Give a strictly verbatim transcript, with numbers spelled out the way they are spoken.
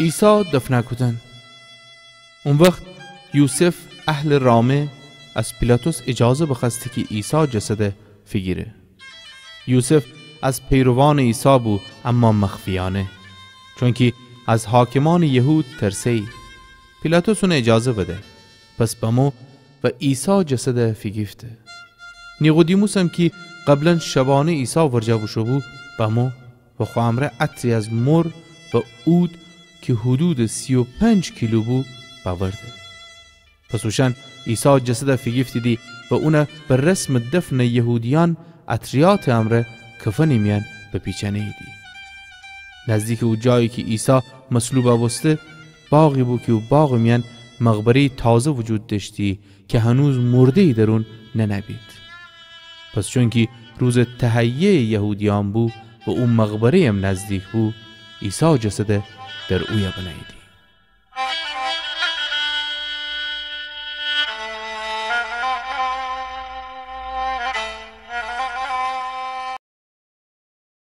عیسی دفنه کودن. او وخت یوسف اهلٚ رامه از پیلاطس اجازه بخوأسته کی عیسی جسده فیگیره. یوسف از پیروانٚ عیسی بو، اما مخفیأنه، چونکی از حاکمأنٚ یهود ترسه‌یی. پیلاطس اون اجازه بده. پس بمو و عیسی جسده فیگیفته. نیقودیموسم کی قبلا شبأنه عیسی ورجه بوشو بو، بمو و خو امرأ عطری از مر و عود کی حدودٚ سی و پنج کیلو بو، بأورده. پس اوشأن عیسی جسده فیگیفتیدی و اونه به رسمٚ دفنٚ یهودیأن عطریاتٚ امرأ کفنی میأن بپیچأنه‌ییدی. نزدیکٚ او جایی کی عیسی مصلوبه بوسته، باغی بو کی او باغٚ میأن مقبره‌یی تازه وجود دأشتی کی هنوز مرده‌یی در اون ننه‌بید. پس چونکی روزٚ تهیه‌یٚ یهودیأن بو و او مقبره‌یم نزدیک بو، عیسی جسده در اویه بنه‌ییدی.